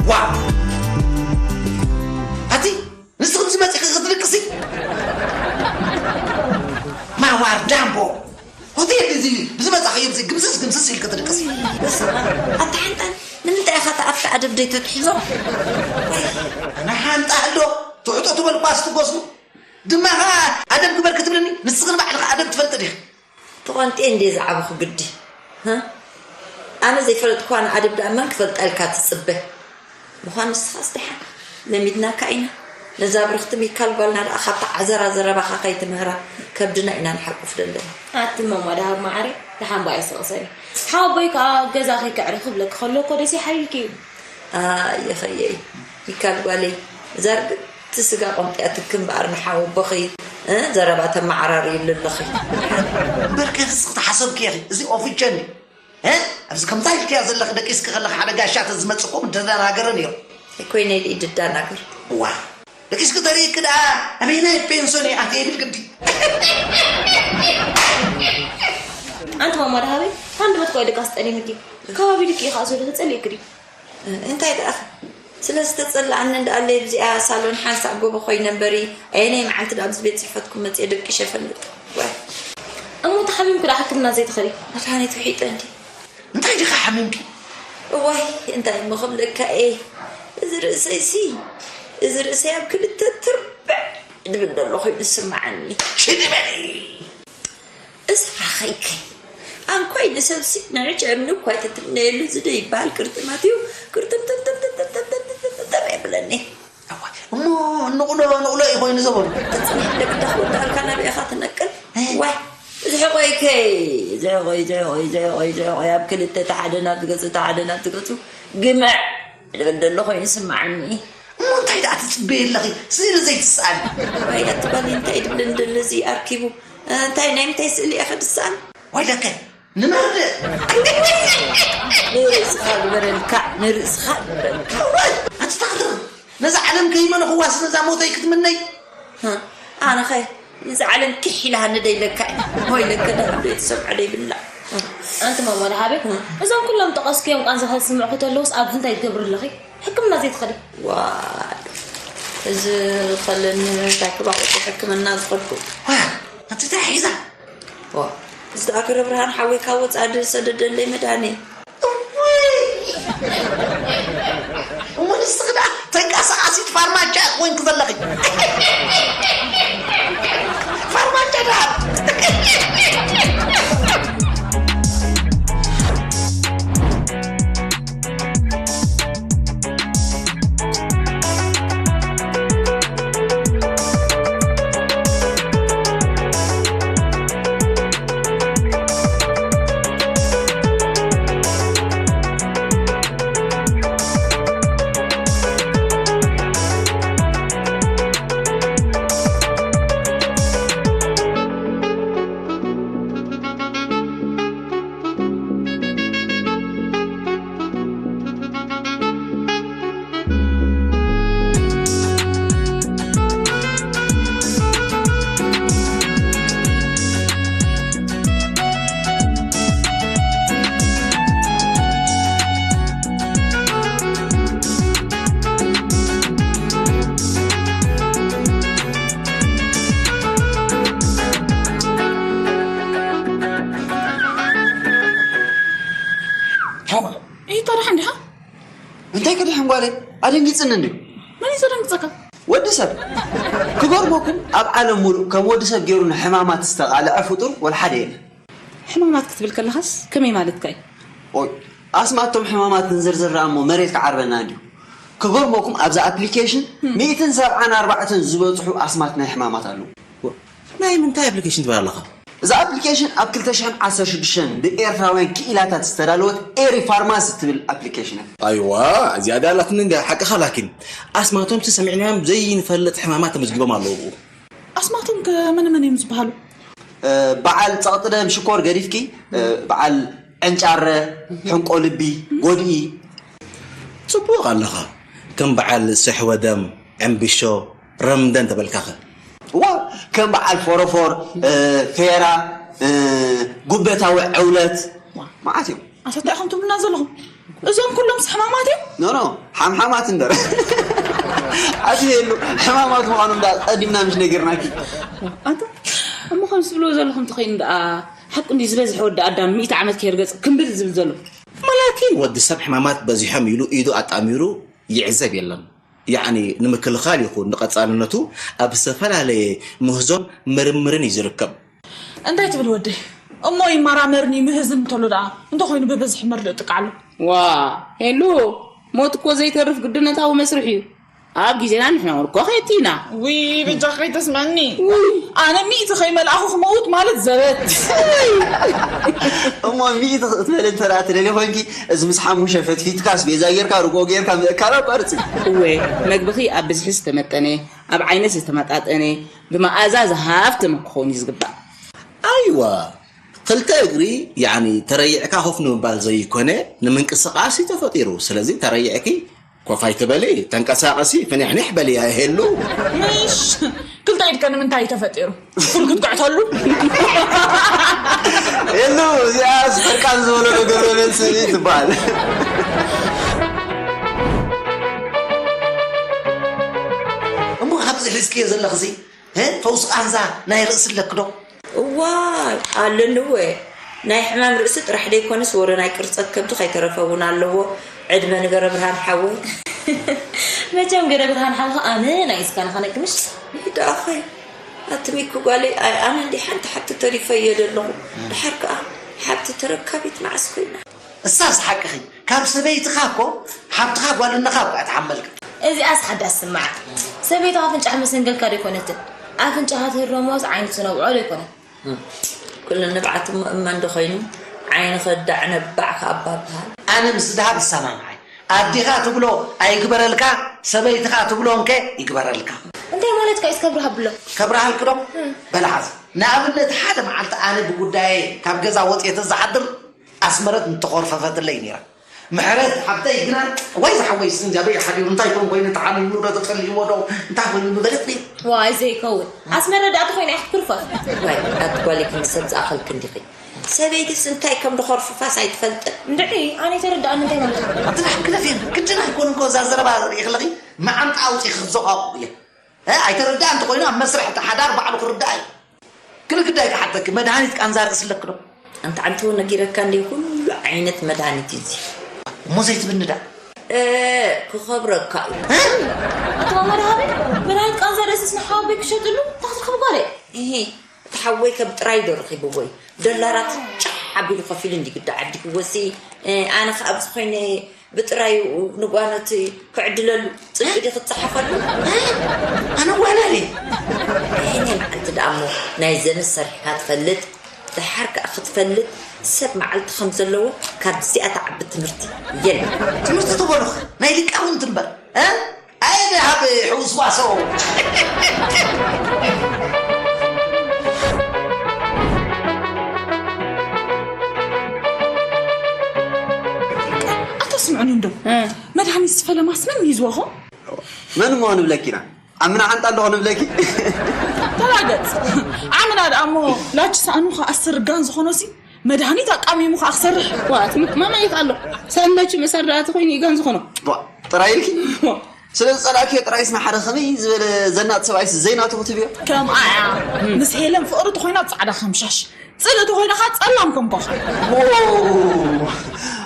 ዋ ኣቲ ንስኽም ዝመፅእ ክትልቅሲ ማዋር ዳምቦ ሆቴል እዚ ብዝመፃኸዮ ብዚ ግምስስ ግምስስ ኢልክ ትልቅሲ። ኣታ ሓንጣን ንምንታይ ኢኻ ተኣፍካ ኣደብ ደይ ተትሕዞ? ኣነ ሓንጣ ኣሎ ትሕጦ ትበል ኳስ ትጎስሙ ድማ ኸዓ ኣደብ ግበር ክትብለኒ ንስኽን ባዕልኻ ኣደብ ትፈልጥ ዲኻ? ተቐንጥየ እንድየ ዝዓበኹ ግዲ። ኣነ ዘይፈለጥኩዋ ንኣደብ ደኣ መን ክፈልጣ ኢልካ ትጽበ? ምዃን ንስኻስ ደሓን ለሚድናካ ኢና። ነዛ ብርኽቲ ሚካል ጓልና ደኣ ካብታ ዓዘራ ዘረባኻ ከይትምህራ ከብድና ኢና ንሓቁፍ ዘለና። ኣቲ መማ ደሃብ መዓረይ ደሓን በኣይ ስቕሰኒ። ሓወቦይ ከኣ ገዛ ከይከዕሪ ክብለኪ ከሎ እኮ ደስ ይሓይልኪ እዩ። ኣየኸየይ ሚካል ጓለይ እዛ ርግቲ ስጋ ቆምጥያ ትክ እምበኣር ንሓወቦኺ እ ዘረባ ተመዓራርይሉ ኣለኺ። በርከ ንስኺ ተሓሰብኪ ኢኺ እዚ ኦፊቸን እ ኣብዚ ከምዛ ኢልክያ ዘለኺ ደቂስኪ ከለኺ ሓደ ጋሻ ተዝመጽእ እኮ ምደናገረ ነይሩ። ኣይኮይነ ኢሉ እዩ ድዳናገር። ዋ ደቂስኪ ተሪእኪ ደኣ ኣበየናይ ፔንሶን እየ ኣትየ ይብል ግዲ። ኣንቲ ማማ ደሃበይ ሃንደበት እኳ ደቃስ ጠሊምኪ ከባቢ ልኪ ኢኻ ኣስወዲ ተጸሊእኪ ድዩ? እንታይ ደኣ ስለ ዝተጸላኣኒ እንዳኣለይ ብዚኣ ሳሎን ሓንሳእ ጎቦ ኮይነ እምበሪ ኣየነይ መዓልቲ ደኣ ኣብዚ ቤት ጽሕፈትኩም መጽየ ደቂሸ ፈልጥ። ዋይ እሞ ተሓሚምኪ ደኣ ሕክምና ዘይትኸዲ? መድሃኒት ውሒጠ እንዲ። እንታይ ዲኻ ሓሚምኪ? እዋይ እንታይ እሞ ክብለካ እየ እዚ ርእሰይሲ እዚ ርእሰይ ኣብ ክልተ ትርብዕ ድብል ዘሎ ኮይኑ ዝስምዓኒ። ሽዲ በሊ። እዛ ራኸይከይ ኣንኳይ ንሰብሲ ንዕጭ እምኒ እኳ ኣይትትምነየሉ እዚ ዶ ይበሃል ቅርጥማት እዩ። ቅርጥምጥምጥምጥምጥምጥምጥምጥም የብለኒ። እሞ ንቑሎ ንቑሎ እዩ ኮይኑ ዘበሉ። ተጽኒሕ ደቂ ዳኽወዳልካ ናበይ ኢኻ ትነቅል? ዋይ እዚ ሕቆይከይ እዚ ሕቆይ እዚ ሕቆይ እዚ ሕቆይ እዚ ሕቆይ ኣብ ክልተ ተሓደ ናብቲ ገጹ ተሓደ ናብቲ ገጹ ግምዕ ድብል ደሎ ኮይኑ ይስምዓኒ። እሞ እንታይ ደኣ ትጽበይ ኣለኺ ስእሊ ዘይትስኣሊ? ዋይ ኣቲ ጓል እንታይ ድብለኒ ደሎ እዚ ኣርኪቡ እንታይ ናይ ምንታይ ስእሊ እየ ከድስኣል? ዋይ ደከ ንመርድእ ንርእስኻ ግበረልካ ንርእስኻ ግበረልካ። ኣቲ ታኽትር ነዛ ዓለም ከይመንኽዋስ ነዛ ሞተይ ክትምነይ? ኣነኸ ነዛ ዓለም ኪሕ ኢላሃኒ ደይለካ እያ። ሆይ ለከ ደኣ ቤተሰብ ዓደይ ብላዕ። ኣንቲ ማማ ደሃበይ እዞም ኩሎም ጠቐስክዮም ቃንዛታት ዝስምዑ ከተለውስ ኣብዚ እንታይ ትገብሪ ኣለኺ? ሕክምና ዘይትኸዲ? ዋይ እዚ ከለኒ እንታይ ክባቑ ሕክምና ዝኸድኩ። ኣንቲ እንታይ ሒዛ? ዋ እዚ ደኣ ክረ ብርሃን ሓወይ ካብ ወፃእ ድሰደደለይ መድሃኒ። እሞ ንስኺ ደኣ ተንቀሳቓሲት ፋርማቻ ኮይንኪ ዘለኺ። ፋርማቻ ደኣ ክድሕን ጓለይ ኣደንጊጽኒ እንድዩ። መን እዩ ዘደንግጸካ? ወዲ ሰብ ክገርመኩም ኣብ ዓለም ሙሉእ ከም ወዲ ሰብ ገይሩ ንሕማማት ዝተቓልዐ ፍጡር ወላ ሓደ የለን። ሕማማት ክትብል ከለኻስ ከመይ ማለትካ እዩ? ኦይ ኣስማቶም ሕማማት ንዝርዝር ደኣ እሞ መሬት ክዓርበና እንድዩ። ክገርመኩም ኣብዛ ኣፕሊኬሽን ሚእትን ሰብዓን ኣርባዕተን ዝበጽሑ ኣስማት ናይ ሕማማት ኣለዉ። ናይ ምንታይ ኣፕሊኬሽን ትብል ኣለኻ? እዛ ኣፕሊኬሽን ኣብ ክልተ ሽሕን ዓሰርተ ሽዱሽተን ብኤርትራውያን ክኢላታት ዝተዳለወት ኤሪ ፋርማሲ ትብል ኣፕሊኬሽን እያ። ኣይዋ እዚኣ ድኣ ኣላትኒ እንድያ ሓቅኻ ላኪን ኣስማቶም ሰሚዕናዮም ዘይንፈልጥ ሕማማት ተመዝጊቦም ኣለዉ ብኡ። ኣስማቶም ከ መነ መን እዮም ዝበሃሉ? በዓል ጸቕጢ ደም ሽኮር ገዲፍኪ በዓል ዕንጫረ ሕንቆ ልቢ ጎድኢ ጽቡቕ ኣለኻ ከም በዓል ስሕወ ደም ዕምብሾ ረምደን ተበልካኸ እዋ ከም በዓል ፎረፎር ፌራ ጉበታዊ ዕውለት መዓት እዮም ኣታ እንታይ ኢኹም ትብሉና ዘለኹም እዞም ኩሎም ሕማማት እዮም ኖ ኖ ሓምሓማት እምበር ኣትየሉ ሕማማት ምዃኑ እንዳ ቀዲምና ምሽ ነጊርናኪ ኣታ እሞ ከም ዝብልዎ ዘለኹም ተኸይኑ ደኣ ሓቂ እንዲ ዝበዝሐ ወዲ ኣዳም ሚእቲ ዓመት ከይርገጽ ክምብል ዝብል ዘሎ ማላኪን ወዲ ሰብ ሕማማት በዚሖም ኢሉ ኢዱ ኣጣሚሩ ይዕዘብ የለን ያዕኒ ንምክልኻል ይኹን ንቐጻልነቱ ኣብ ዝተፈላለየ ምህዞን ምርምርን እዩ ዝርከብ። እንታይ ትብል ወደይ? እሞ ይመራመርን ይምህዝን እንተሎ ደኣ እንተኾይኑ ብብዝሒ መርድእ ጥቃ ኣሎ። ዋ ሄሉ ሞት እኮ ዘይተርፍ ግድነታዊ መስርሕ እዩ። ኣብ ግዜና ንሕና ወርኮ ከየቲና። ውይ በጃኺ ከይተስምዕኒ። ኣነ ሚእቲ ከይመልኣኹ ክመውት ማለት ዘበት። እሞ ሚእቲ ክትበሊ እንተ ደኣ ትደልዪ ኮይንኪ እዚ ምስ ሓሙሸ ፈትፊትካ ኣስቤዛ ጌርካ ርግኦ ጌርካ ምእካል ኣቋርጺ። እወ መግብኺ ኣብ ብዝሒ ዝተመጠነ ኣብ ዓይነት ዝተመጣጠነ ብመኣዛ ዝሃፍተመ ክኸውን እዩ ዝግባእ። ኣይዋ ክልተ እግሪ ያኒ ተረይዕካ ኮፍ ንምባል ዘይኮነ ንምንቅስቃስ እዩ ተፈጢሩ ስለዚ ተረይዕኪ ኮፍ ኣይትበሊ ተንቀሳቀሲ ፍንሕንሕ በሊ ኣይሄሉ ምሽ ክልተ ኢድከ ንምንታይ እዩ ተፈጢሩ ፉል ክትግዕተሉ የሉ እዚኣስ ሕርቃን ዝበሎ ነገር በለል ስኒ ትበሃል እሞ ካብዚ ሒዝክዮ ዘለኽሲ ፈውሲ ቃንዛ ናይ ርእሲ ኣለኪ ዶ? እዋይ ኣለኒ እወ ናይ ሕማም ርእሲ ጥራሕ ደይኮነስ ወረ ናይ ቅርጸት ከብዲ ከይተረፈ እውን ኣለዎ ዕድመ ንገረብርሃን ሓወይ። መቸም ገረብርሃን ሓውኺ ኣመና እዩ ዝከናኸነኪ ምሽ? ይዳኸይ ኣቲ ሚኩ ጓለይ ኣይ ኣነ እንዲ ሓንቲ ሓብቲ ተሪፈዮ ዘለኹ ደሓር ከኣ ሓብቲ ተረካቢት መዓስ ኮይና? እሳስ ሓቅኺ ካብ ሰበይትኻ እኮ ሓብትኻ ጓልነኻ እኮ እያ ትሓመልካ። እዚኣስ ሓዳስ ስምዓ ሰበይትኻ ኣፍንጫኻ መሰንገልካ ዶ ኣይኮነትን ኣፍንጫኻ ትህረሞስ ዓይኒ ትነብዖ ዶ ኣይኮነን። ኩሉ ንብዓት እሞ እመን ዶ ኮይኑ ዓይኒ ከዳዕ ነባዕ ከኣ እባ በሃል። ኣነ ምስ ደሃብ እሰማምዓይ ኣዴኻ ትብሎ ኣይግበረልካ ሰበይትኻ ትብሎ እንከ ይግበረልካ። እንታይ ማለትካ እዩ እስከ ኣብርሃ ብሎ። ከብርሃልኪ ዶ በል ሓዚ ንኣብነት ሓደ መዓልቲ ኣነ ብጉዳየይ ካብ ገዛ ወፅየ ተዝሓድር ኣስመረት ምተኾርፈፈትለይ ነይራ። ምሕረት ሓብተይ ግና ዋይ ዝሓወይ ስንጃበይ ሓዲሩ እንታይ ኮን ኮይኑ ተሓሚሙ ዶ ተጸሊእዎ ዶ እንታይ ኮይኑ ምበለት ነይሩ። ዋይ ዘይከውን ኣስመረ ደኣ ተኾይና ኢኺ ክትኩርፈፍ። ዋይ ኣቲ ጓለይ ክንዲ ሰብ ዝኣኸልኪ እንዲኺ። ሰበይትስ እንታይ ከም ድኾርፍፋስ ኣይትፈልጥን። እንድዒ ኣነ ኣይተረድኣኒ እንታይ ማለት እዩ። ኣቲ ንሓቂ ግደፍየን ግድን ኣይኮን እኮ እዛ ዘረባ ሪኢ ከለኺ መዓንጣ ኣውፂኺ ክትዘቋቑ እየ። ኣይተረድኣ እንተኾይኑ ኣብ መስርሕ እቲ ሓዳር ባዕሉ ክርድኣ እዩ። ግን ግዳይ ክሓተኪ መድሃኒት ቃንዛ ርእሲ ኣለኪ ዶ? ኣንታ ዓንተው ነጊረካ እንዴ ኩሉ ዓይነት መድሃኒት እዩ እዚ። እሞ ዘይትብኒ ዳ? ክኸብረካ እዩ። ኣታ መድሃኒት መድሃኒት ቃንዛ ርእስስ ንሓወቦይ ክሸጥሉ እንታይ ክትረኽቢ ጓለይ? እሂ እቲ ሓወይ ከም ጥራይ ዶ ረኺብዎ እዩ። ዶላራት ጫሕ ኣቢሉ ከፊሉ እንዲ ግዳ ዓዲግዎ ሲ ኣነ ከኣ ኣብዚ ኮይነ ብጥራዩ ንጓኖት ክዕድለሉ ጽብቂ ድዩ ክትጽሓፈሉ? ኣነ ጓና ድየ? ሕነ መዓልቲ ደኣ እሞ ናይ ዘመድ ሰሪሕካ ትፈልጥ? ደሓር ከኣ ክትፈልጥ ሰብ መዓልቲ ከም ዘለዎ ካብዚኣ ትዓቢ ትምህርቲ የለን። ትምህርቲ ትበሉኸ ናይ ሊቃውንቲ እምበር እ? ኣየ ደሃብ ሕውስዋሶ። ኣታ ስምዑኒ እንዶ መድሃኒት ዝፈለማስ መን እዩ ዝወኾ? መን እሞ ንብለኪ ኢና ዓምና ዓንጣ ኣለኹ ንብለኪ። ተላገጽ ዓምና ደኣ እሞ ላች ሰኣኑ ከኣ ስርጋን ዝኾኖሲ መድሃኒት ኣቃሚሙ ከኣ ክሰርሕ። ዋ ትምክማማ ይኽኣሎ ሰእነች መሳርዳኣ ተኾይኑ ኢጋን ዝኾኖ። ዋ ጥራይ ኢልኪ ስለ ዝጸላእክዮ ጥራይስ ንሓደ ከመይ ዝበለ ዘናጥ ሰብኣይስ ዘይናቱ ክትብዮ? ከምኣ እያ ምስ ሄለን ፍቕሪ ተኾይና ጻዕዳ ከም ሻሽ ጽልእ ተኾይና ኸኣ ጸላም ከም ኮኻ።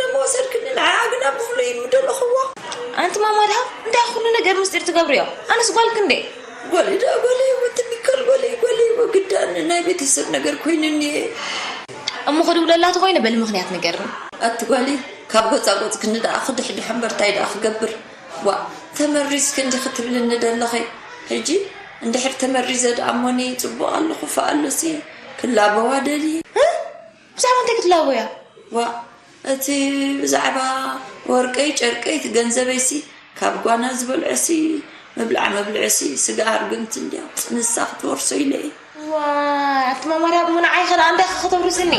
ግና መወሰድክኒ፣ ንዓኣ ግና ብፍሉይ ምደለኽዋ። ኣንቲ ማማ ድሃ እንታይ ኩሉ ነገር ምስጢር ትገብርዮ? ኣነስ ጓልክ እንዴ? ጓለይ ደኣ ጓለይ እወ፣ ትሚከል ጓለይ፣ ጓለይ እወ፣ ግዳን ናይ ቤተሰብ ነገር ኮይኑኒ። እሞ ክድውለላ ተኾይነ በሊ ምኽንያት ንገርኒ። ኣቲ ጓለይ፣ ካብ ጎጻጎጽክኒ ደኣ ክድሕድሕ እምበር ታይ ደኣ ክገብር? ዋ፣ ተመሪዝኪ እንዲኺ ትብልኒ ደለኺ። ሕጂ እንድሕር ተመሪዘ ደኣ እሞኒ ጽቡቕ ኣሎ ክፋእ ኣሎሲ ክላበዋ ደልየ። እ? ብዛዕባ እንታይ ክትላበያ? ዋ፣ እቲ ብዛዕባ ወርቀይ ጨርቀይ እቲ ገንዘበይሲ ካብ ጓና ዝበልዐሲ ምብላዕ መብልዐሲ ስጋ ኣርግንቲ እንድያ ንሳ ክትወርሶ ኢለ እየ። ዋይ ኣቲ ማማ ዳግሙ ንዓይ ከ ደኣ እንታይ ክተብርዝኒ?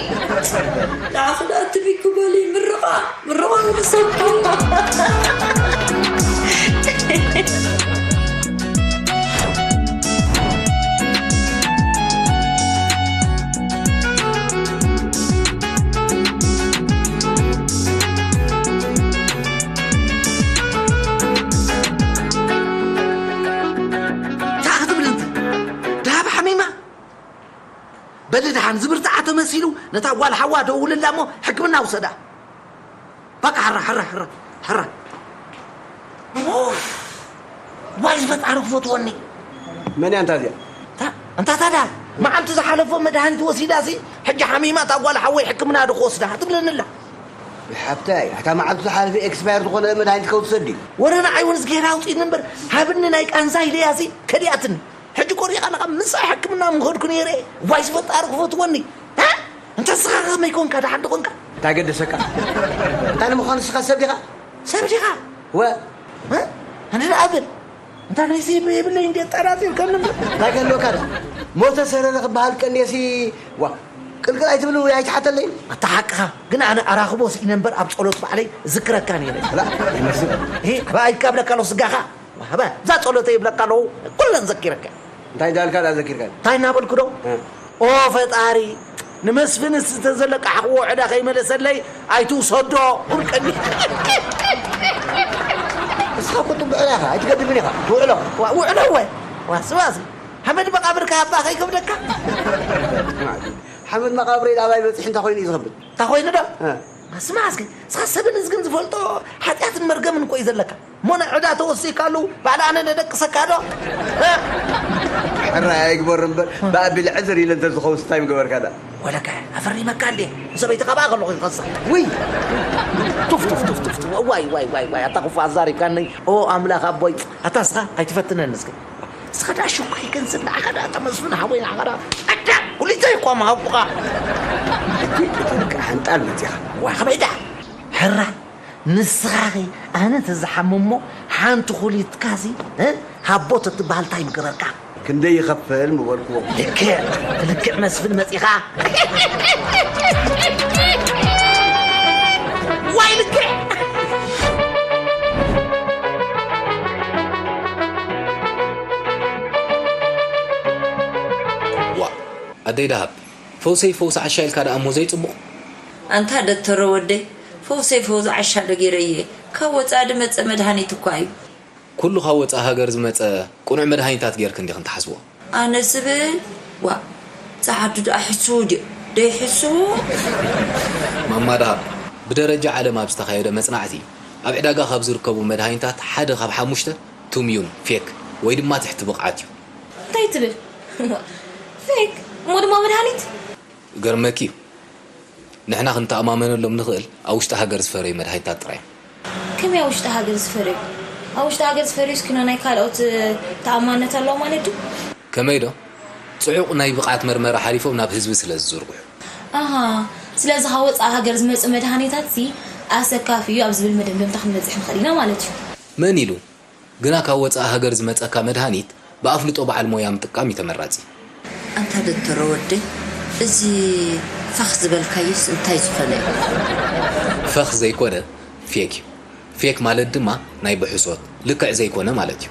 ንዓኺ ደኣ ትብይ ክበሊ ምርቓ ምርቓ ንሰብኪ። እንታይ ክትብል እንተ? ደሃብ ሓሚማ? በሊ ደሓን ዝብርትዓ ተመሲሉ ነታ ጓል ሓዋ ደውልላ እሞ ሕክምና ውሰዳ። በቃ ሕራ ሕራ ሕራ ሕራ። ኡፍ፣ ዋይ ዝፈጣሪ ክፈትወኒ። መን እያ እንታ እዚኣ? እንታ እንታ ታዳ መዓልቲ ዝሓለፎ መድሃኒት ወሲዳሲ ሕጂ ሓሚማ እታ ጓል ሓወይ ሕክምና ዶ ክወስዳ ትብለኒ ኣላ። ሓብታይ፣ እታ መዓልቲ ዝሓለፈ ኤክስፓየር ዝኾነ መድሃኒት ከውሰድ ድዩ? ወረ ንዓይ እውን ዝገይራ ኣውፅእኒ እምበር ሃብኒ ናይ ቃንዛ ኢለያሲ ከዲኣትኒ። ሕጂ ቆሪኻ ኣለኻ ምሳይ ሕክምና ምኸድኩ ነይረ። ዋይ ዝፈጣሪ ክፈትወኒ። እ? እንተ ንስኻ ከመይ ኮንካ ደሓን ዶ ኮንካ? እንታይ ገደሰካ? እንታይ ንምዃኑ ንስኻ ሰብ ዲኻ? ሰብ ዲኻ? ወ? እ? ኣነ ደኣ ብል። እንታ ናይሲ የብለይ እንዴ ጠራጢርከኒ እምበር። እንታይ ከህልወካ ዶ? ሞተ ሰረረ ክበሃል ቀንየሲ ዋ ቅልቅል ኣይትብል ወይ ኣይትሓተለይ። ኣታ ሓቅኻ ግን ኣነ ኣራኽቦ ስኢነ እምበር ኣብ ጸሎት ባዕለይ ዝክረካ ነይረ። ላ ይመስል። እ? ኣበይ ካብ ለካ ኣሎ ስጋኻ? ሃበ፣ እዛ ጸሎተይ ይብለካ ኣለኹ፣ ኩለን ዘኪረካ። እንታይ እንዳልካ ደኣ ዘኪርካ? እንታይ እናበልኩ ዶ? እ። ኦ ፈጣሪ፣ ንመስፍን ዝተዘለቃሕክዎ ዕዳ ከይመለሰለይ ኣይትውሰዶ፣ ኩልቀኒ። እስኻ እኮ ጥቡዕ ዕዳ ኢኻ፣ ኣይትገድፍን ኢኻ፣ ትውዕሎ። ዋ፣ ውዕሎ እወ። ዋ፣ ስማሲ፣ ሓመድ መቃብርካ ኣባ ከይከብደካ። ሓመድ መቃብረይ ኣባይ በፂሑ እንታይ ኮይኑ እዩ ዝኸብድ? እንታይ ኮይኑ ዶ? እ። ስማ እስኪ፣ ንስኻ ሰብን እዝግን ዝፈልጦ ሓጢኣትን መርገምን እኮ እዩ ዘለካ። እሞ ናይ ዕዳ ተወሲእካሉ፣ ባዕላ ኣነ ነደቅሰካ ዶ? እ? ሕራይ ኣይግበር እምበር፣ ብኣቢል ዕዝር ኢለ እንተዝኸውንስ እንታይ ምገበርካ ደኣ? ወለከ፣ ኣፈሪመካ እንዴ? ንሰበይትኻ በኣ ከለኹ ይኸሳ። ውይ! ቱፍ፣ ቱፍ፣ ቱፍ፣ ቱፍ፣ ቱፍ። ዋይ፣ ዋይ፣ ዋይ፣ ዋይ፣ ኣታ ክፉእ ኣዛሪብካኒ። ኦ ኣምላኽ ኣቦይ፣ ኣታ ንስኻ ኣይትፈትነኒ እስኪ። ንስኻ ደኣ ሽኮር ይገንዝብ፣ ንዓኻ ደኣ ተመስፍን ሓወይ፣ ንዓኻ ደኣ ኣዳም፣ ኩሊተይ እኳ ምሃብኩኻ። ሕጂ እቲ ልክዕ ሓንጣል መጺኻ። ዋ፣ ከመይ ደኣ? ሕራይ፣ ንስኻኺ ኣነ ተዝሓምም እሞ ሓንቲ ኩሊትካሲ፣ እ? ሃቦ ተትበሃል እንታይ ምገበርካ? ክንደይ ይኸፍል ምበልክዎ። ልክዕ፣ ልክዕ መስፍን መጺኻ። ዋይ ልክዕ! ዋእ፣ ኣደይ ደሃብ፣ ፈውሰይ ፈውሲ ዓሻ ኢልካ ደኣ እሞ ዘይጽቡቕ። ኣንታ ደተረ ወደይ፣ ፈውሰይ ፈውሲ ዓሻ ዶ ገይረየ? ካብ ወጻኢ ድመጸ መድሃኒት እኳ እዩ። ኩሉ ካብ ወጻኢ ሃገር ዝመጸ ቅኑዕ መድሃኒታት ጌርክን ዲኽን ትሓስብኦ? ኣነ ዝብል፣ ዋእ፣ ጸዓዱ ደኣ ሕስዉ ድዩ? ደይሕስዉ? ማማ ደሃብ፣ ብደረጃ ዓለም ኣብ ዝተኻየደ መጽናዕቲ፣ ኣብ ዕዳጋ ካብ ዝርከቡ መድሃኒታት ሓደ ካብ ሓሙሽተ ቱምዩን፣ ፌክ፣ ወይ ድማ ትሕቲ ብቕዓት እዩ። እንታይ ትብል? ፌክ? እሞ ድማ መድሃኒት? ገርመኪ እዩ። ንሕና ክንተኣማመነሎም ንኽእል ኣብ ውሽጢ ሃገር ዝፈረዩ መድሃኒታት ጥራይ እዮም። ከመይ ኣብ ውሽጢ ሃገር ዝፈረዩ? ኣብ ውሽጢ ሃገር ዝፈረዩስ ኪኖ ናይ ካልኦት ተኣማንነት ኣለዎ ማለት ድዩ? ከመይ ዶ? ጽዑቕ ናይ ብቕዓት መርመራ ሓሊፎም ናብ ህዝቢ ስለ ዝዝርግሑ። ኣሃ፣ ስለዚ ካብ ወጻኢ ሃገር ዝመጹ መድሃኒታትሲ ኣሰካፊ እዩ ኣብ ዝብል መደምደምታ ክንበጽሕ ንኽእል ኢና ማለት እዩ። መን ኢሉ? ግና ካብ ወጻኢ ሃገር ዝመጸካ መድሃኒት ብኣፍልጦ በዓል ሞያ ምጥቃም እዩ ተመራጺ። ኣንታ ዶክተር ወደይ፣ እዚ ፈኽ ዝበልካዮስ እንታይ ዝኾነ እዩ? ፈኽ ዘይኮነ፣ ፌክ እዩ። ፌክ ማለት ድማ ናይ ብሕሶት፣ ልክዕ ዘይኮነ ማለት እዩ።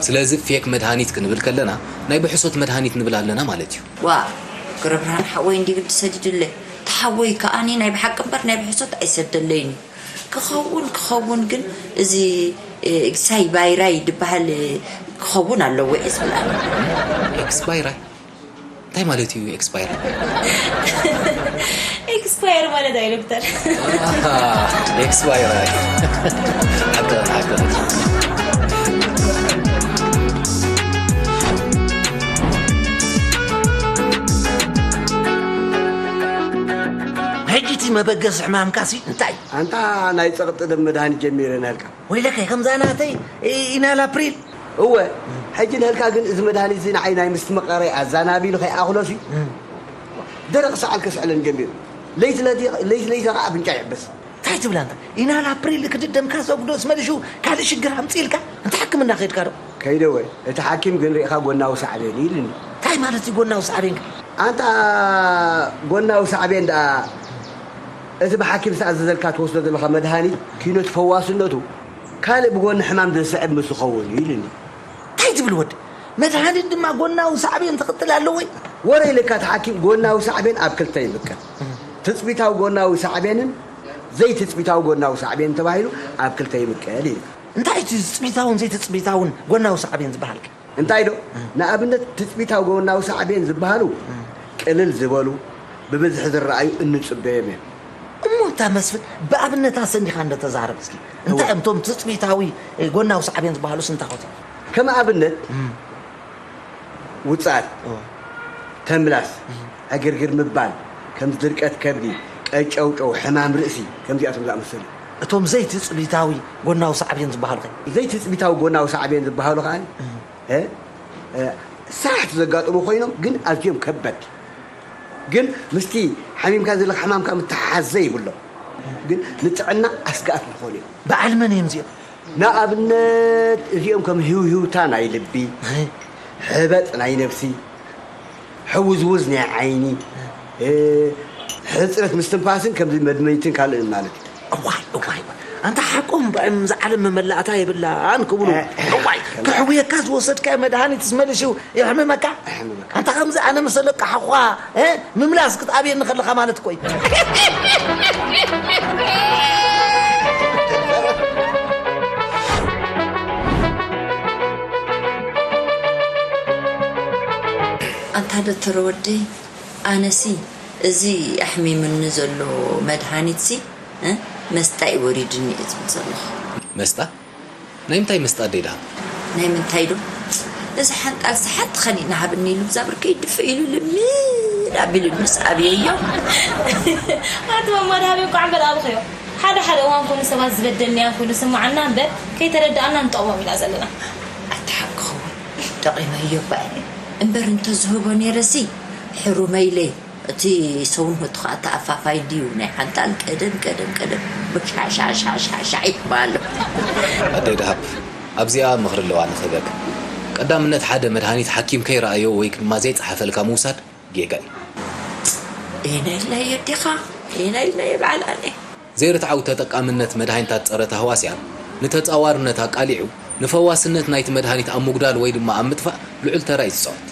ስለዚ ፌክ መድሃኒት ክንብል ከለና ናይ ብሕሶት መድሃኒት ንብል ኣለና ማለት እዩ። ዋእ፣ ገብረብርሃን ሓወይ እንድዩ ግዲ ሰዲዱለይ። እቲ ሓወይ ከኣኒ ናይ ብሓቂ እምበር ናይ ብሕሶት ኣይሰደለይን እዩ። ክኸውን ክኸውን ግን እዚ፣ እ፣ እግሳይ ባይራይ ድበሃል ክኸውን ኣለዎ እየ ዝብል ኣነ። ኤክስፓይራይ? እንታይ ማለት እዩ ኤክስፓይራይ? ኤክስፓየር ማለት ኣይ ዶክተር። ኣሃ፣ ኤክስፓይራይ። ሓቂ፣ ሓቂ። ሕጂ እቲ መበገሲ ሕማምካሲ እንታይ? ኣንታ ናይ ጸቕጢ ደም መድሃኒት ጀሚረ ነርካ። ወይለከ ከምዛ ናተይ ኢ-፣ ኢናል ኣፕሪል። እወ፣ ሕጂ ነርካ ግን እዚ መድሃኒት እዚ ንዓይ ናይ ምስትምቓረይ ኣዛናቢሉ ከይኣኽሎሲ፣ እም። ደረቕ ሰዓል ከስዕለኒ ጀሚሩ። ለይቲ ለይቲ፣ ለይቲ ለይቲ ኸዓ ኣፍንጫ ይሕበስ። እንታይ ትብል ኣንታ? ኢናል ኣፕሪል ክድደምካ ዘጉዶስ መሊሹ ካልእ ሽግር ኣምጽእልካ? እንተ ሕክምና ከይድካ ዶ? ከይደ እወ፣ እቲ ሓኪም ግን ርኢኻ ጎናዊ ሳዕቤን ኢሉኒ። እንታይ ማለት እዩ ጎናዊ ሳዕቤን? ኣንታ ጎናዊ ሳዕቤን ደኣ፣ እቲ ብሓኪም ዝተኣዘዘልካ ትወስዶ ዘለኻ መድሃኒት፣ ኪኖት ፈዋስነቱ ካልእ ብጎኒ ሕማም ዘስዕብ ምስ ዝኸውን እዩ ኢሉኒ። እንታይ ትብል ወዲ? መድሃኒት ድማ ጎናዊ ሳዕቤን ትቕጥል ኣለዎ ወይ? ወረ ኢልካ፣ እቲ ሓኪም ጎናዊ ሳዕቤን ኣብ ክልተ ይምቀል። ትጽቢታዊ ጎናዊ ሳዕቤንን ዘይትጽቢታዊ ጎናዊ ሳዕቤን ተባሂሉ ኣብ ክልተ ይምቀል ኢሉ። እንታይ እቲ ትጽቢታውን ዘይትጽቢታውን ጎናዊ ሳዕቤን ዝበሃል ከ? እንታይ ዶ? ንኣብነት፣ ትጽቢታዊ ጎናዊ ሳዕቤን ዝበሃሉ ቅልል ዝበሉ፣ ብብዝሒ ዝረኣዩ፣ እንጽበዮም እዮም። እሞ እንታ መስፍን፣ ብኣብነት ኣሰኒኻ እንደ ተዛረብ እስኪ። እንታይ እዮም እቶም ትጽቢታዊ፣ እ፣ ጎናዊ ሳዕቤን ዝበሃሉስ እንታኾት እዮም? ከም ኣብነት፣ እም። ውጽኣት፣ እዎ። ተምላስ፣ እም። ዕግርግር ምባል፣ ከም ድርቀት ከብዲ፣ ቀጨውጨው፣ ሕማም ርእሲ፣ ከምዚኣቶም ዝኣመሰሉ። እቶም ዘይትጽቢታዊ ጎናዊ ሳዕቤን ዝበሃሉ ኸ? ዘይትጽቢታዊ ጎናዊ ሳዕቤን ዝበሃሉ ኸኣ፣ እም። እ፣ እ፣ ሳሕቲ ዘጋጥሙ ኮይኖም፣ ግን ኣዝዮም ከበድ። ግን ምስቲ ሓሚምካ ዘለኻ ሕማምካ ምትሓሓዝ ዘይብሎም፣ ግን ንጥዕና ኣስጋኣት ዝኾኑ እዮም። በዓል መን እዮም እዚኦም? ንኣብነት፣ እዚኦም ከም ህውህውታ ናይ ልቢ፣ እ? ሕበጥ ናይ ነብሲ፣ ሕውዝውዝ ናይ ዓይኒ፣ እ፣ ሕጽረት ምስትንፋስን ከምዚ መድመይትን ካልእን ማለት እዩ። እዋይ፣ እዋይ፣ ኣንታ ሓቆም እምበኣር፣ እዛ ዓለም መመላእታ የብላን ክብሉ። እ፣ እ፣ እዋይ፣ ከምዚ ክሕውየካ ዝወሰድካዮ መድሃኒትስ መሊሱ የሕምመካ? የሕምመካ። ኣንታ ከምዚ ኣነ ምስ ኣለቃሓኹኻ፣ እ፣ ምምላስ ክትኣብየኒ ከለኻ ማለት እኮ እዩ። ኣንታ ዶክተር ወደይ፣ ኣነሲ እዚ ኣሕሚሙኒ ዘሎ መድሃኒትሲ፣ እ፣ መስጣ እዩ ወሪዱኒ እየ ዝብል ዘለኹ። መስጣ? ናይ ምንታይ መስጣ ኣደይ ደሃብ? ናይ ምንታይ ዶ? እዚ ሓንጣልሲ ሓንቲ ኸኒና ሃብኒ ኢሉ ብዛ ብርከይ ድፍእ ኢሉ ልምድ ኣቢሉኒ ምስ ኣብየዮ። ኣቲ ማማ ደሃበይ እኳ ዕምበል ኣልኽዮ። ሓደ ሓደ እዋን ኮይኑ ሰባት ዝበደልናዮ ኮይኑ ስምዓና እምበር ከይተረዳእና ንጠቕሞም ኢና ዘለና። ኣቲ ሓቂ ኸውን ጠቒመዮ እባ እየ። እምበር እንተዝህቦ ነይረሲ ሕሩመ ኢለ እቲ ሰውነቱ ኸኣ ተኣፋፋይ ድዩ ናይ ሓንጣል ቀደም ቀደም ቀደም ብሻሻሻሻሻ ይባሎ። ኣደይ ደሃብ፣ ኣብዚኣ ምኽሪ ኣለዋ ንኽህበክ። ቀዳምነት ሓደ መድሃኒት ሓኪም ከይረኣዮ ወይ ድማ ዘይጸሓፈልካ ምውሳድ ጌጋ እዩ። ኤና ኢልናዮ ዲኻ? ኤና ኢልናዮ በዓል ኣነ። ዘይርትዓዊ ተጠቃምነት መድሃኒታት ጸረ ታህዋስያን ንተጻዋርነት ኣቃሊዑ ንፈዋስነት ናይቲ መድሃኒት ኣብ ምጉዳል ወይ ድማ ኣብ ምጥፋእ ልዑል ተራ እዩ ዝጻወት።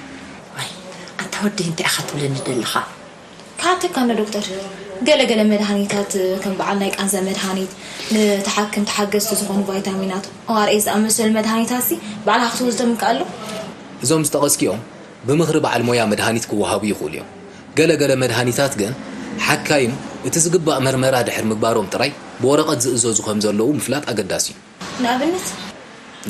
ዋይ፣ ኣንታ ወደይ እንታይ ኢኻ ትብለኒ ደለኻ? ክሓተካ እንዶ ዶክተር፣ ገለ ገለ መድሃኒታት ከም በዓል ናይ ቃንዛ መድሃኒት፣ ንተሓክምቲ ሓገዝቲ ዝኾኑ ቫይታሚናት፣ ኦኣርኤስ ዝኣመሰሉ መድሃኒታትሲ ባዕልኻ ክትወስዶም ይከኣል ዶ? እዞም ዝጠቐስክዮም ብምኽሪ በዓል ሞያ መድሃኒት ክወሃቡ ይኽእሉ እዮም። ገለ ገለ መድሃኒታት ግን ሓካይም እቲ ዝግባእ መርመራ ድሕሪ ምግባሮም ጥራይ ብወረቐት ዝእዘዙ ከም ዘለዉ ምፍላጥ ኣገዳሲ እዩ። ንኣብነት?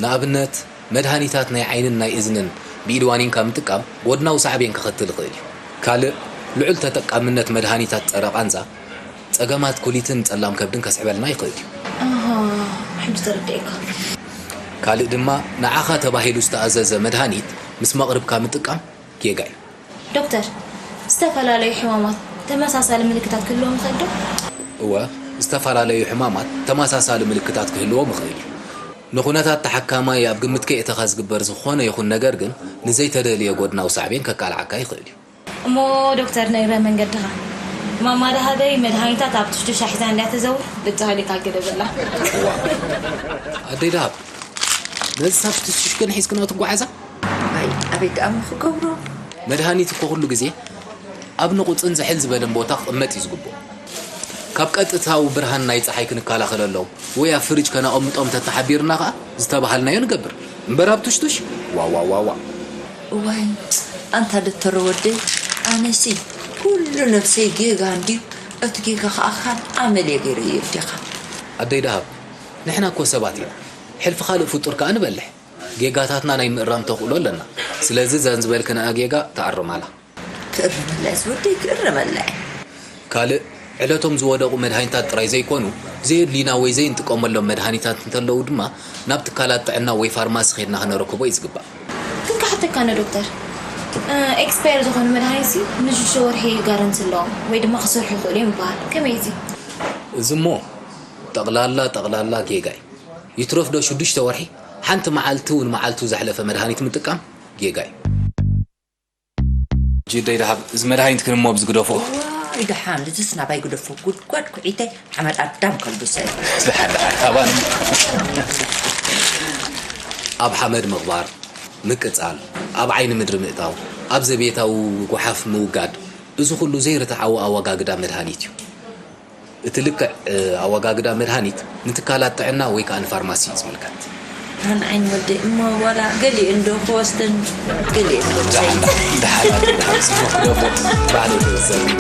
ንኣብነት፣ መድሃኒታት ናይ ዓይንን ናይ እዝንን ብኢድ ዋኒንካ ምጥቃም ጎድናዊ ሳዕቤን ከኸትል ይኽእል እዩ። ካልእ፣ ልዑል ተጠቃምነት መድሃኒታት ጸረ ቃንዛ ጸገማት ኩሊትን ጸላም ከብድን ከስዕበልና ይኽእል እዩ። ኣሃ፣ ሕጂ ተረዲኤካ። ካልእ ድማ፣ ንዓኻ ተባሂሉ ዝተኣዘዘ መድሃኒት ምስ መቕርብካ ምጥቃም ጌጋ እዩ። ዶክተር፣ ዝተፈላለዩ ሕማማት ተመሳሳሊ ምልክታት ክህልዎም ይኽእል ዶ? እወ፣ ዝተፈላለዩ ሕማማት ተመሳሳሊ ምልክታት ክህልዎም ይኽእል እዩ። ንኹነታት ተሓካማይ ኣብ ግምት ከየእተኻ ዝግበር ዝኾነ ይኹን ነገር ግን ንዘይተደልየ ጎድናዊ ሳዕቤን ከቃልዓካ ይኽእል እዩ። እሞ ዶክተር፣ ንእግረ መንገድኻ፣ ማማ ደሃበይ መድሃኒታት ኣብ ትሽቱሻ ሒዛ እንድያ ትዘውር፣ ብትኽእል ኢኻ ግደፈላ። እዋ፣ ኣደይ ደሃብ፣ ነዚ ሳብ ትሽቱሽ ግን ሒዝክንኦ ትጓዓዛ? ኣይ፣ ኣበይ ደኣ እሞ ክገብሮ? መድሃኒት እኮ ኩሉ ግዜ ኣብ ንቑጽን ዝሕል ዝበለን ቦታ ክቕመጥ እዩ ዝግብኦ። ካብ ቀጥታዊ ብርሃን ናይ ጸሓይ ክንከላኸለሎም ወይ ኣብ ፍሪጅ ከነቐምጦም ተተሓቢርና ከኣ ዝተባሃልናዮ ንገብር። እምበር ኣብ ቱሽቱሽ? ዋዋዋዋ። እዋይ፣ ኣንታ ዶተረ ወደይ፣ ኣነሲ ኩሉ ነብሰይ ጌጋ እንድዩ፣ እቲ ጌጋ ከኣ ካብ ኣመለይ ገይረዮ እንዲኻ። ኣደይ ደሃብ፣ ንሕና እኮ ሰባት ኢና። ሕልፊ ካልእ ፍጡር ከኣ ንበልሕ። ጌጋታትና ናይ ምእራም ተኽእሎ ኣለና። ስለዚ እዘን ዝበልክንኣ ጌጋ ተኣርማላ። ክእረመላ እየ ዝወደይ፣ ክእረመላ እየ። ካልእ፣ ዕለቶም ዝወደቑ መድሃኒታት ጥራይ ዘይኮኑ፣ ዘየድልዩና ወይ ዘይንጥቀመሎም መድሃኒታት እንተለዉ ድማ ናብ ትካላት ጥዕና ወይ ፋርማሲ ኬድና ክነረክቦ እዩ ዝግባእ። ግን ክሓተካ እንዶ ዶክተር፣ እ፣ ኤክስፓየር ዝኾኑ መድሃኒትሲ ንሽዱሽተ ወርሒ ጋረንቲ ኣለዎም ወይ ድማ ክሰርሑ ይኽእሉ እዮም ይበሃል። ከመይ እዚ? እዚ እሞ ጠቕላላ፣ ጠቕላላ ጌጋ እዩ። ይትረፍ ዶ ሽዱሽተ ወርሒ፣ ሓንቲ መዓልቲ እውን መዓልቱ ዘሕለፈ መድሃኒት ምጥቃም ጌጋ እዩ። ይደይ ደሃብ፣ እዚ መድሃኒት ክንሞ ኣብዚ ግደፎ። ዋይ፣ ደሓን፣ እዝስ ናባይ ግደፎ። ጉድጓድ ኩዒተይ ሓመድ ኣዳም ከልብሰ። ደሓን፣ ደሓን፣ ኣባን። ኣብ ሓመድ ምቕባር፣ ምቅጻል፣ ኣብ ዓይኒ ምድሪ ምእታው፣ ኣብ ዘቤታዊ ጓሓፍ ምውጋድ፣ እዚ ኩሉ ዘይርትዓዊ ኣወጋግዳ መድሃኒት እዩ። እቲ ልክዕ ኣወጋግዳ መድሃኒት ንትካላት ጥዕና ወይ ከኣ ንፋርማሲ እዩ ዝምልከት። ኣነ ዓይኒ ወደይ እሞ ዋላ ገሊኡ እንዶ ክወስደን ገሊኡ እንዶ ክሰይድ።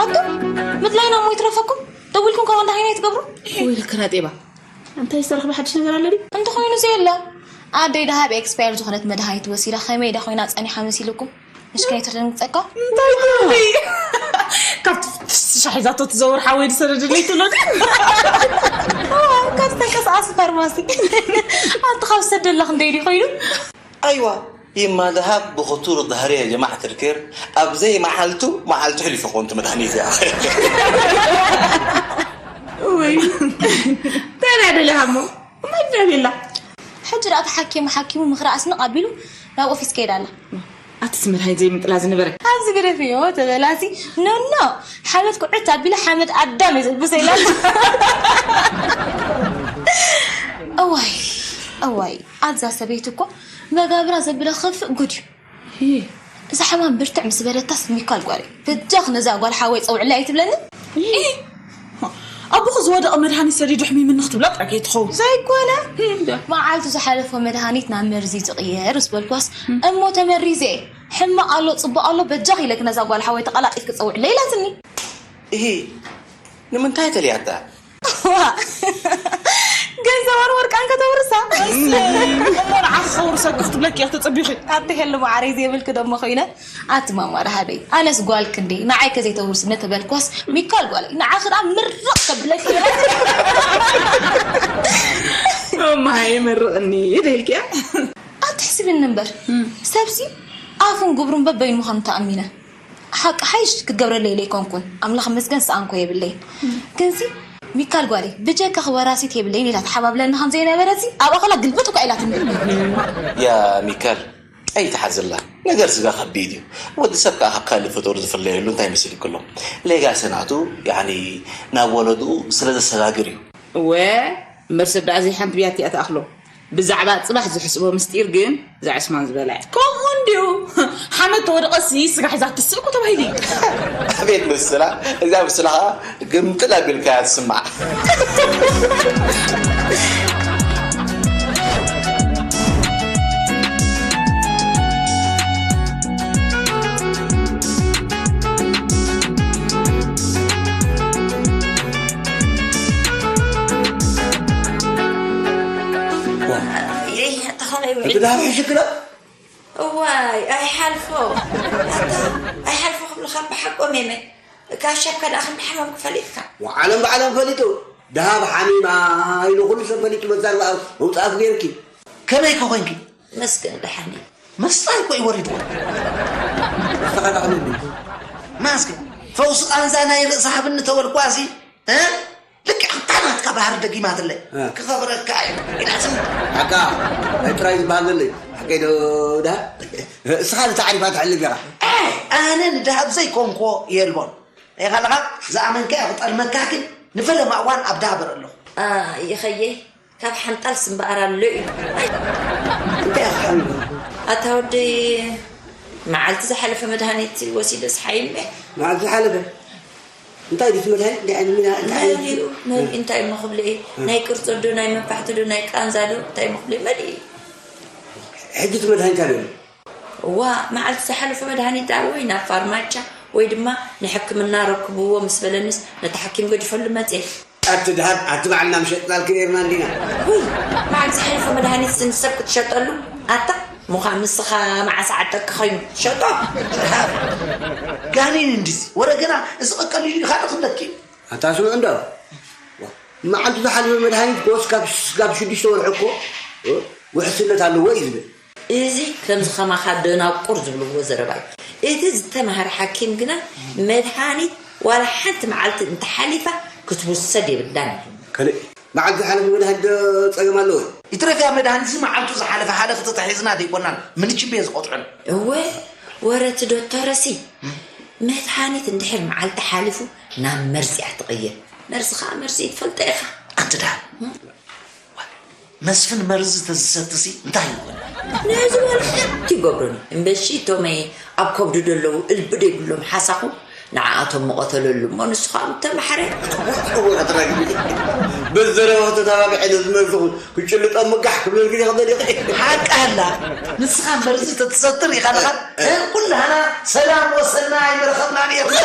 ኣቶ ምድላይና እሞ ይትረፈኩም። ደዊልኩም ከማን ደሃይና ይትገብሩ። ወይልክና ጤባ እንታይ ዝተረኽበ ሓድሽ ነገር ኣሎ ድዩ? እንተኾይኑ ዘየለ ኣደይ ደሃብ ኤክስፓየር ዝኾነት መድሃኒት ወሲዳ ከመይ ዳ ኮይና ጸኒሓ መሲልኩም? ንሽከይ ትደንግጸካ? እንታይ ትብሊ? ካብቲ ፍትሽ ሻሕ ሒዛቶ ትዘውር ሓወይ ዝሰደደለይ ትብሎ ድዩ? ካብ ተንቀሳቐሲ ፋርማሲ ኣንቲ ካብ ዝሰደላ ክንደይ ድዩ ኮይኑ? ኣይዋ ይማ ደሃብ ብኽቱር ዳህሪ ያ ጀማዓት ልኬር ኣብ ዘይ መዓልቱ መዓልቱ ሕሊፉ ኮንቱ መድሃኒት እያ ወይ እንታይ ናይ ደሊኻ እሞ እንታይ ደሊላ ሕጂ ደኣ ተሓኪሙ ሓኪሙ ምኽሪ ኣስንቕ ኣቢሉ ናብ ኦፊስ ከይዳ ኣላ ኣትስ መድሃኒት ዘይምጥላ ዝነበረ ኣብዚ ግደፍዮ ተበላሲ ኖኖ ሓመድ ኩዕት ኣቢለ ሓመድ ኣዳም እየ ዘልብሰ ኢላ እዋይ እዋይ ኣዛ ሰበይቲ እኮ መጋብራ ዘብለ ክኽፍእ ጉድ እዩ እዛ ሕማም ብርትዕ ምስ በለታስ ሚካል ጓለይ በጃኽ ነዛ ጓል ሓወይ ፀውዕለይ ኣይትብለኒ ኣቦኺ ዝወደቐ መድሃኒት ሰዲዱ ኣሕሚምኒ ክትብላ ጥራይ ከይትኸውን ዘይኮነ መዓልቱ ዝሓለፎ መድሃኒት ናብ መርዚ ዝቕየር ምስ በልኳስ እሞ ተመሪዘ እየ ሕማቕ ኣሎ ፅቡቕ ኣሎ በጃኺ ኢለኪ ነዛ ጓል ሓወይ ተቐላጢፍኪ ፀውዕለይ ኢላትኒ እሂ ንምንታይ ተልያታ ገንዘብ ኣርወርቃን ከተውርሳ እሞ ንዓኺ ከውርሰኪ ክትብለኪ እያ ተጸቢኺ ኣቲ ሄሉ መዓረይ ዘይብልኪ ደሞ ኮይነ ኣቲ ማማ ረሃበይ ኣነስ ጓልኪ እንዴ ንዓይ ከዘይተውርስኒ ተበልኳስ ሚካል ጓለይ ንዓኺ ደኣ ምርቕ ከብለኪ ማይ መርቕኒ ደልኪያ ኣትሕስብኒ እምበር ሰብሲ ኣፉን ግብሩን በበይኑ ምዃኑ ተኣሚነ ሓቂ ሓይሽ ክትገብረለይ ኢለ ኣይኮንኩን ኣምላኽ መስገን ሰኣንኮ የብለይን ግንሲ ሚካል ጓለይ ብጀካኺ ወራሲት የብለይን ኢላ ተሓባብለኒ ከም ዘይነበረሲ ኣብ ኣኸላ ግልብጥ እኳ ኢላትኒ ያ ሚካል ኣይትሓዝላ ነገር ስጋ ከቢድ እዩ ወዲ ሰብ ከዓ ካብ ካልእ ፍጡር ዝፍለየሉ እንታይ መሲልክሎ ሌጋሲ ናቱ ያኒ ናብ ወለድኡ ስለ ዘሰጋግር እዩ እወ እምበር ሰብ ደኣ ዘይሓንቲ ብያቲ እያ ትኣኽሎ ብዛዕባ ፅባሕ ዝሕስቦ ምስጢር ግን እዛ ዕስማን ዝበልዐ ከምኡ እንድዩ ሓመድ ተወደቐሲ ስጋ ሒዛ ትስእ እኮ ተባሂሉ እዩ ኣቤት ምስላ እዛ ምስላ ከዓ ግምጥል ኣቢልካ እያ ትስማዕ እቲ ዳህሪ ሕሽክላ እዋይ ኣይሓልፎ ኣይሓልፎ ክብልካ ብሓቆም የመ ጋሻካ ደኣ ከም ሓመምኩ ፈሊጥካ ዓለም ብዓለም ፈሊጡ ድሃብ ሓሚማ ኢሉ ኩሉ ሰብ ፈሊጡ መዛርባ መውፃእት ገይርኪ ከመይ ከኮይንኪ መስገን ደሓን መስጣ እኮ ይወሪድዎ ተኸናቕልኒ ማስክ ፈውሲ ቃንዛ ናይ ርእሲ ሃብኒ ተበልኳሲ ልክዕ ክታ ናትካ ባህሪ ደጊማትለይ ክኸብረካ እዩ ኢላትኒ ሓቃ ናይ ጥራይ ዝበሃል ዘለይ ሓቀይ ዶ ድሃ እስኻ ነቲ ዓሪፋ ትሕልፍ ኢኻ ኣነ ንድሃብ ዘይኮንክዎ የልቦን ናይ ካልኻ ዝኣመንካ እየ ክጠልመካ ግን ንፈለማ እዋን ኣብ ዳሃበር ኣለኹ ይኸየ ካብ ሓንጣል ስምበኣር ኣሎ እዩ እንታይ ኢኻ ሓሚሙ ኣታ ወደይ መዓልቲ ዝሓለፈ መድሃኒት ወሲደስ ሓይመ መዓልቲ ዝሓለፈ እንታይ ድዩ መድሃኒት እንታይ ዓይነት መድሃኒት እንታይ እዩ መን እንታይ እሞ ክብለ እዩ ናይ ቅርጾ ዶ ናይ መንፋሕቲ ዶ ናይ ቃንዛ ዶ እንታይ እሞ ክብለ መን እዩ ሕጂ እቲ መድሃኒት ኣበይ እዋ መዓልቲ ዝሓለፈ መድሃኒት ደኣ ወይ ናብ ፋርማቻ ወይ ድማ ንሕክምና ረክብዎ ምስ በለንስ ነቲ ሓኪም ገዲፈሉ መጽየ ኣቲ ድሃብ ኣቲ ባዕልና ምሸጥናልኪ ነርና እንዲና ውይ መዓልቲ ዝሓለፈ መድሃኒት ንሰብ ክትሸጠሉ ኣታ ምዃን ንስኻ መዓስ ዓጠቂ ኸይኑ ሸጦ ጋኔን እንድዚ ወረ ገና እዚ ቀቀሊሉ እዩ ካልእ ክብለኪ ኣታ ስምዑ እንዶ መዓልቱ ዝሓለፈ መድሃኒት ክወስ ካብ ሽዱሽተ ወርሒ እኮ ውሕስነት ኣለዎ እዩ ዝብል እዚ ከምዚ ከማኻ ደናቁር ዝብልዎ ዘረባ እዩ። እቲ ዝተምሃረ ሓኪም ግና መድሃኒት ዋላ ሓንቲ መዓልቲ እንተሓሊፋ ክትውሰድ የብላን እዩ። ካልእ መዓልቲ ሓለፊ መድሃኒት ዶ ጸገም ኣለዎ? ይትረፍያ መድሃኒት እዚ መዓልቱ ዝሓለፈ ሓለፍቲ ተሒዝና ዘይኮናን ምንችብ እየ ዝቆጥዑን። እወ፣ ወረ እቲ ዶክተረሲ መድሃኒት እንድሕር መዓልቲ ሓሊፉ ናብ መርዚ እያ ትቕየር። መርዚ ኸዓ መርዚ እዩ፣ ትፈልጦ ኢኻ። ኣንቲ ደሓን መስፍን መርዚ ተዝሰትሲ እንታይ ይኾን? ነዚ ወላ ሓንቲ ይገብሮን እዩ። እምበሺ እቶመይ ኣብ ከብዱ ዘለዉ እልቢ ዘይብሎም ሓሳኹ ንዓኣቶም ምቐተለሉ እሞ ንሱ ኸዓ ምተማሕረ። እወ፣ እወ፣ ኣትራጊ። በዘረባ ተተባቢዐ ነዚ መርዚ ክጭልጦ ምጋሕ ክብለልኪ ይኽእል ይኽእል። ሓቃ ኣላ። ንስኻ መርዚ ተትሰትር ኢኻ ኣለኻ። እ፣ ኩላህና ሰላም ወሰናይ ምረኸብና ነይርና።